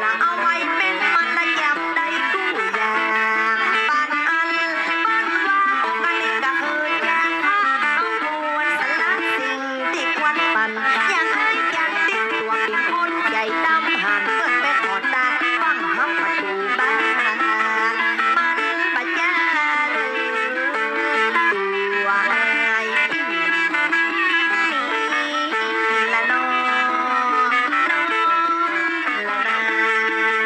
ລະເອົາໄວ້ເປັນມັນລະຈຳໄດ້ຄູ່ຢ່າງ ປານອັນເພິ່ນວ່າ ອັນນີ້ກະຄືຈາກພາເຮົາຄວນສະລະສິ່ງທີ່ຄວນປັນ ຢ່າໃຫ້ຈັນຕິດຕົວເປັນຄົນໃຈດຳ ຫ້າມເກີດໄປຂໍຕານຟັງຮັບປະຕູບ້ານ ມັນບໍ່ຈາເລີຍ ຕົວອ້າຍ ນີ້ລະເນາະ ນ້ອງລະນາ.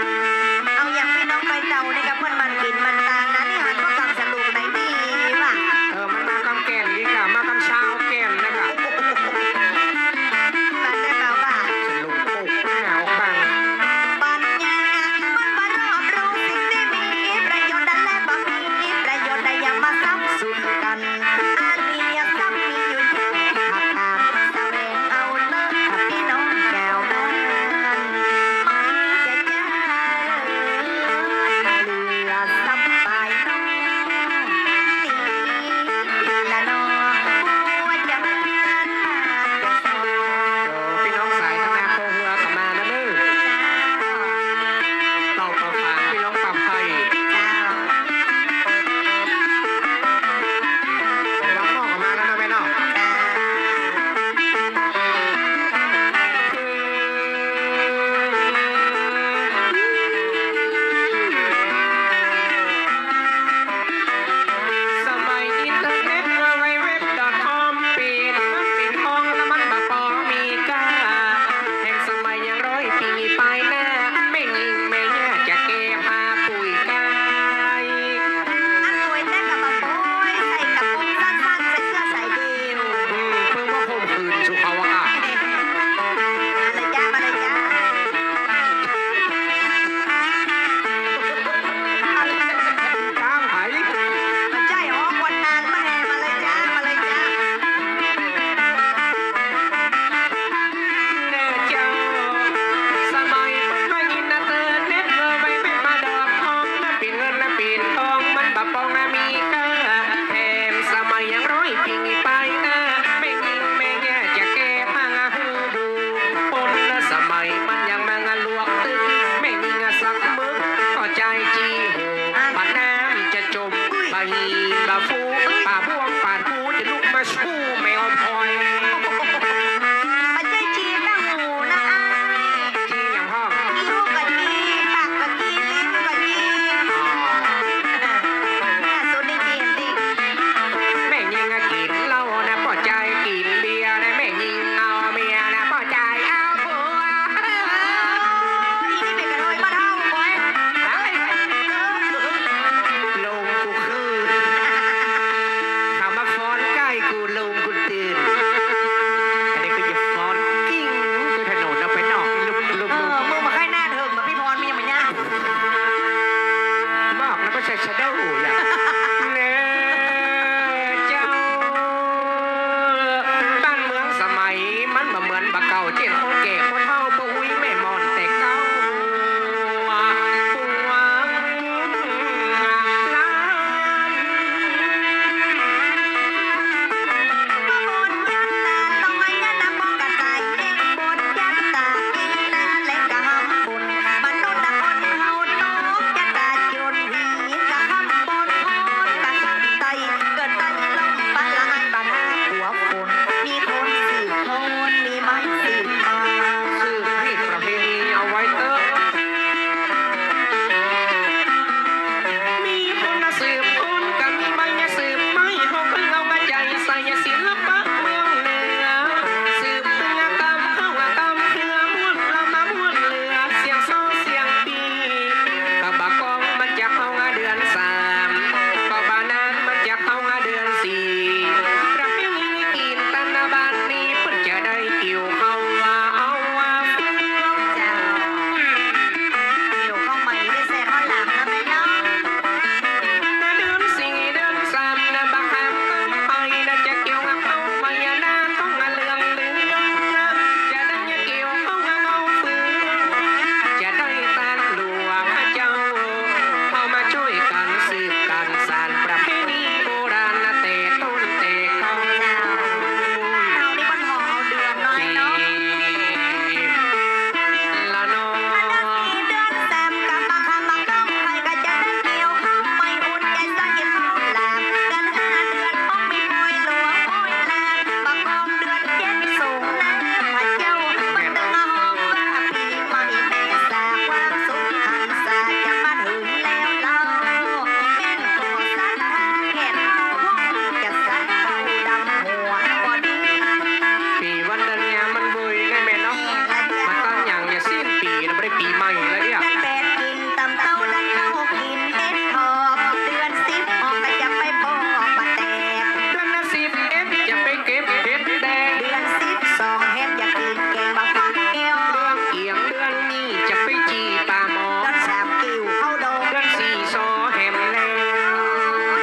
ໄປລະເອີຍ ເດືອນແປດກິນຕຳເຕົ້າ ເດືອນເກົ້າກິນເຫັດຖອບ ເດືອນສິບອອກກໍຈະໄປປອກປາແຕກ ເດືອນສິບເອັດຈະໄປເກັບເຫັດແດງ ເດືອນສິບສອງແຮມຢາກກິນແກງໝາກຟັກແກ້ວ ເດືອນອຽງເດືອນນີ້ຈະໄປຈີ່ປາໝໍ ເດືອນສາມກິ້ວເຂົ້າດອງ ເດືອນສີ່ຊໍແຮມແລງ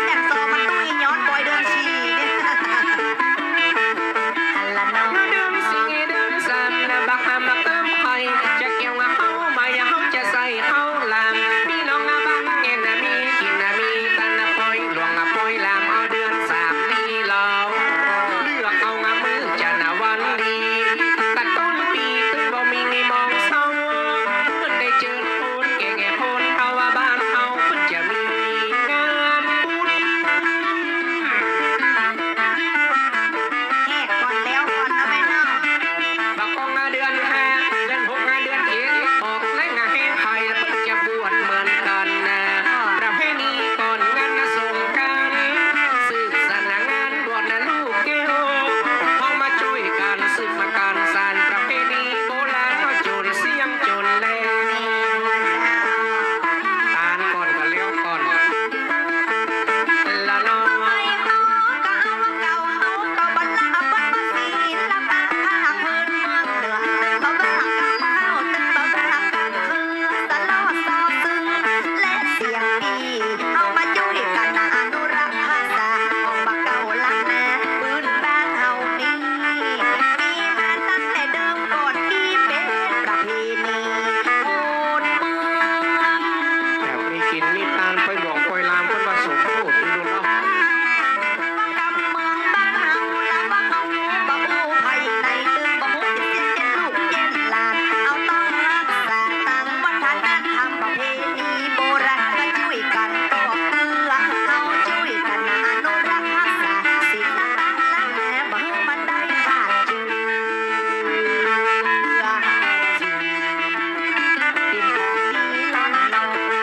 ແຮມຊໍມັນຕ້ອງອີ່ຍ້ອນປ່ອຍເດືອນສີ່ນີ້ ຫັ້ນລະເນາະ ເດືອນສີ່ເດືອນສາມນະ ບັກຫາມາເຕີມໄຂ່ ຈະກ່ຽວຫາເຂົ້າໃໝ່ ເຮົາຈະໃສ່ເຂົ້າຫຼາມ ພີ່ນ້ອງບ້ານແງ່ນນະ ມີກິນນະ ມີຕານນະ ປ່ອຍຫຼວງນະ ປ່ອຍຫຼາມ ເອົາເດືອນສາມນີ້ລາວ ເລືອກເອົາງາມມື້ຈັນນະວັນດີ ກະຕົ້ນປີຕຶງບໍ່ມີມີມອງເຊົາ ເພິ່ນໄດ້ເຈີນໂພນແກ່ແງ່ໂພນເທົາວ່າບ້ານເຮົາ ເພິ່ນຈະມີງານບຸນ ແຮກກ່ອນແລ້ວກ່ອນເນາະແມ່ເນາະ ບັກກອງງາເດືອນຫ້າ ເດືອນຫົກງາເດືອນເຈັດ ອອກແລງງາແຮງໄຂ່ ເພິ່ນຈະບວດເໝືອນກັນນະ ປະເພນີກ່ອນງານນະສົງການ ສືບສານງານບວດນະລູກແກ້ວ ເຮົາມາຊ່ວຍກັນສືບມາການສານປະເພນີໂບລານ ເຮົາຈົນສຽງຈົນແລງ ຕານກ່ອນກະແລ້ວກ່ອນ ລະເນາະ ໄປເຮົາກໍເອົາເກົ່າ ເຮົາກໍບໍ່ລະເບີດສິລະປະພາກພື້ນເມືອງເໜືອ ບໍ່ວ່າການເຂົ້າຕຶກ ບໍ່ວ່າການຄືສະຫຼໍ່ຊໍຊຶງ ແລະ ສຽງດີ ເຮົາມາຊ່ວຍກັນອະນຸລັກຮັກສາຂອງບັກເກົ່າລ້ານນາພື້ນບ້ານເຮົານີ້ ມີມາຕັ້ງແຕ່ເດີມກ່ອນທີ່ເປັນປະເພນີໂພນເມືອງ ແບບມີກິນມີທານ ປ່ອຍຫຼວງປ່ອຍຫຼາມ ເພິ່ນວ່າສົມໂພດຢູ່ເນາະ ວ່າກຳເມືອງບ້ານເຮົາລະວ່າເຮົາບໍ່ຮູ້ໃຜໃນ ຕຶງບໍ່ຮູ້ຈະເສຍເປັນລູກເປັນຫຼານ ເຮົາຕ້ອງຮັກສາທາງວັດທະນະທຳປະເພນີໂບລານ ມາຊ່ວຍກັນກອບເກື້ອ ເຮົາຊ່ວຍກັນອະນຸລັກຮັກສາສິລະປະລ້ານນາ ບໍ່ໃຫ້ມັນໄດ້ຂາດເຈື່ອນ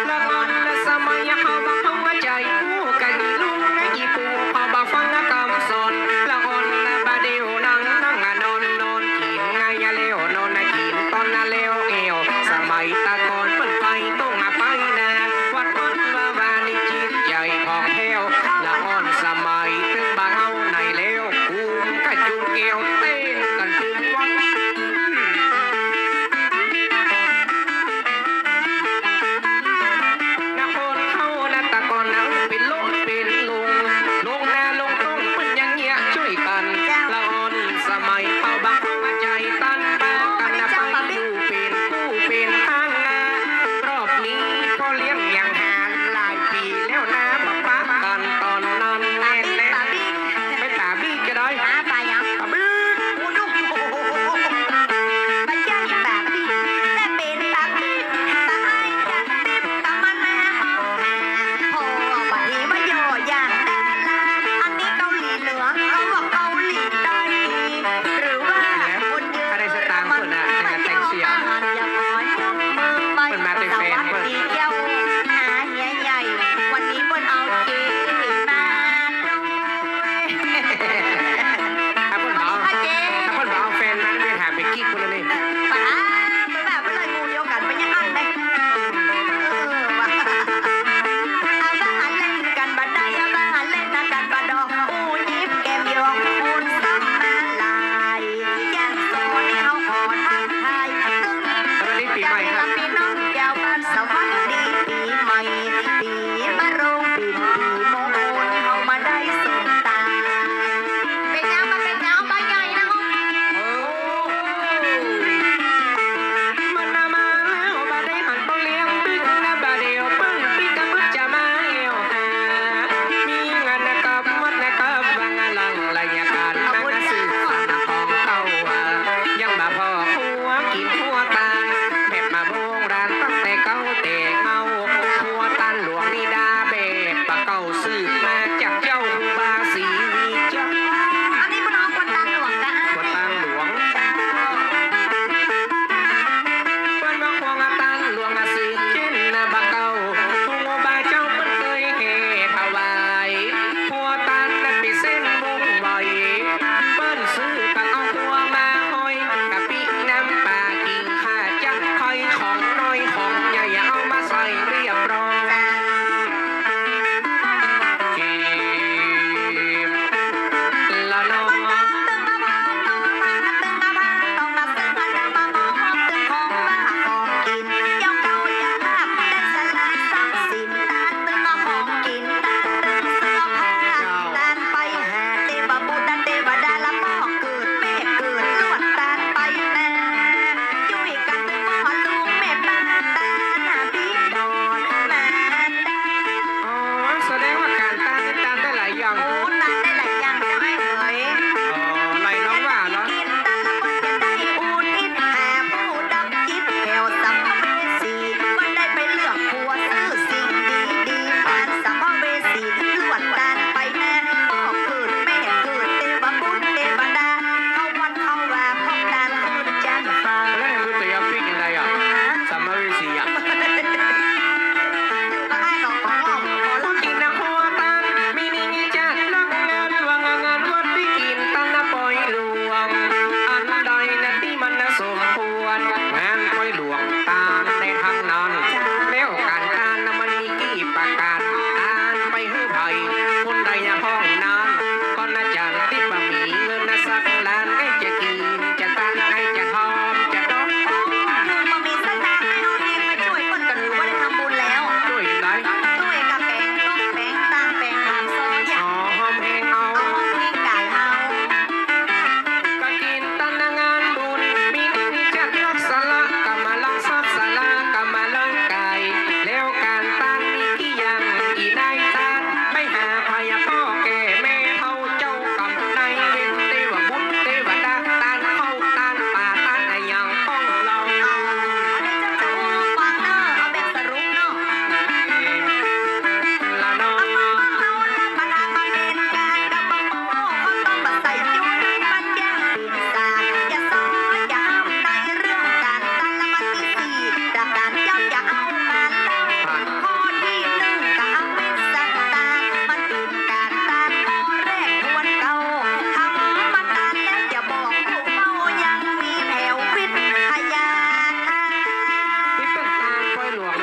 ລະອ່ອນລະສະໄໝ ເຮົາບໍ່ເຂົ້າໃຈ ກູກະອີລຸງກະອີປູ ເຮົາບໍ່ຟັງຄຳສອນ ລະອ່ອນລະບາດດຽວ ນັ່ງນັ່ງນອນນອນ ກິນງາຍແລ້ວນອນ ກິນຕອນນະແລ້ວແອວ ສະໄໝຕະກ່ອນເພິ່ນໄປຕົງໄປນາ ວັດວັດວາວານີ້ຈິດໃຈຜ່ອງແຜ້ວ ລະອ່ອນສະໄໝ ເຖິງບາງເຮົາໃນແລ້ວ ກຸມກະຈຸນແກ້ວ ເຕັ້ນກັນຕຶງວັດ ນະຄົນເຮົານະ ຕະກ່ອນນະເປັນໂລນເປັນລົງ ລົງນາລົງຕົງເພິ່ນຍັງເຫຍຊ່ວຍກັນ ລະອ່ອນສະໄໝເຮົາບັກຫົວໃຈຕັນ ພາກັນນະໄປຢູ່ເປັນຄູ່ເປັນທາງນາ ລອບນີ້ພໍ່ລ້ຽງຍັງຫາຫຼາຍປີແລ້ວນາ ບໍ່ປະກັນຕອນນັ້ນແມ່ນແລະ ໄປປາບີກະໄດ້ ປາຫຍັງ ປາບີກ ໂອ້ໂຫ ບໍ່ໃຊ່ປາບີກ ແຕ່ເປັນປາບີກ ຕາອ້າຍຈັນຕິບກະມານາ ພໍບາດນີ້ມາຍໍ້ຢ່າງດາລາ ອັນນີ້ເກົາຫຼີເໜືອ ເຂົາວ່າເກົາຫຼີໃຕ້ ຫຼືວ່າຄົນເຢີ ຖ້າໄດ້ສະຕາງເພິ່ນນະ ໃຫ້ມາແຕ່ງສຽງ ເພິ່ນມາແຕ່ແຟນເພິ່ນ ເຈົ້າ ຫາເຮຍໃຫຍ່ ວັນນີ້ເພິ່ນເອົາເຈມາ ເອີຍ ຖ້າເພິ່ນບໍ່ເອົາ ຖ້າເພິ່ນບໍ່ເອົາແຟນມາ ໄປຖາມໄປກີກພຸ້ນລະນີ້ ປະທານ ໄປວ່າເພິ່ນເລີຍໝູ່ດຽວກັນ ໄປຍັງອັນເດ້ ເອີ ວ່າ ອາວ່າເຫຼັ້ນກັນບາດໃດ ອາວ່າເຫຼັ້ນກັນບາດດອກ ອູຍິບແກ້ມຢອກ ຄູນຊ້ຳມາຫຼາຍ ຢ່າງໂຊນີ້ເຮົາຂໍທັກທາຍ ສະຫວັດດີປີໃໝ່ຄັບ ພີ່ນ້ອງເຈົ້າບ້ານ ສະຫວັດດີ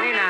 ນີ້ນ